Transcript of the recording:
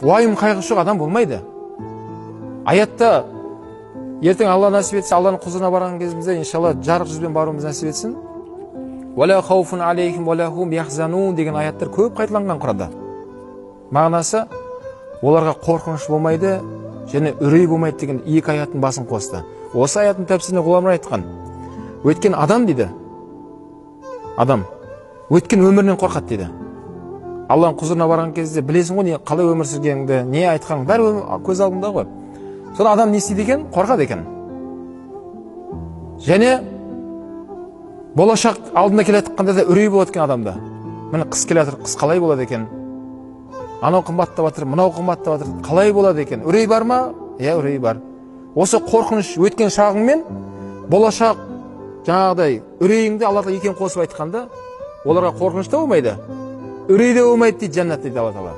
Уайым қайғысы жоқ адам болмайды. Аятта ертең Алла нәсіп етсе, Алланың құзырына барған кезімізде иншалла жарық жүзбен баруымыз нәсіп етсін. Уәлә хауфун алейхим уәлә хум яхзанун деген аяттар көп қайталанған Құранда. Мағынасы оларға қорқыныш болмайды және үрей болмайды деген екі аяттың басын қосты. Осы аяттың тәпсіріне ғұламалар айтқан. Өткен адам дейді. Адам өткен өмірінен қорқады дейді. Алланың құзырына барған кезде білесің ғой, не қалай өмір сүргеніңді, не айтқаныңды, бәрі көз алдында ғой. Сонда адам не істейді екен? Қорқады екен. Және болашақ алдында келе жатқанда да үрей болады екен адамда. Міне қыс келе жатыр, қыс қалай болады екен? Анау қымбаттап жатыр, мынау қымбаттап жатыр, қалай болады екен? Үрей бар ма? Иә, үрей бар. Осы қорқыныш өткен шағыңмен болашақ жаңағыдай үрейіңді Алла тағала екеуін қосып айтқанда, оларға қорқыныш та болмайды, үрей де болмайды дейді жәннат дейді Алла тағала.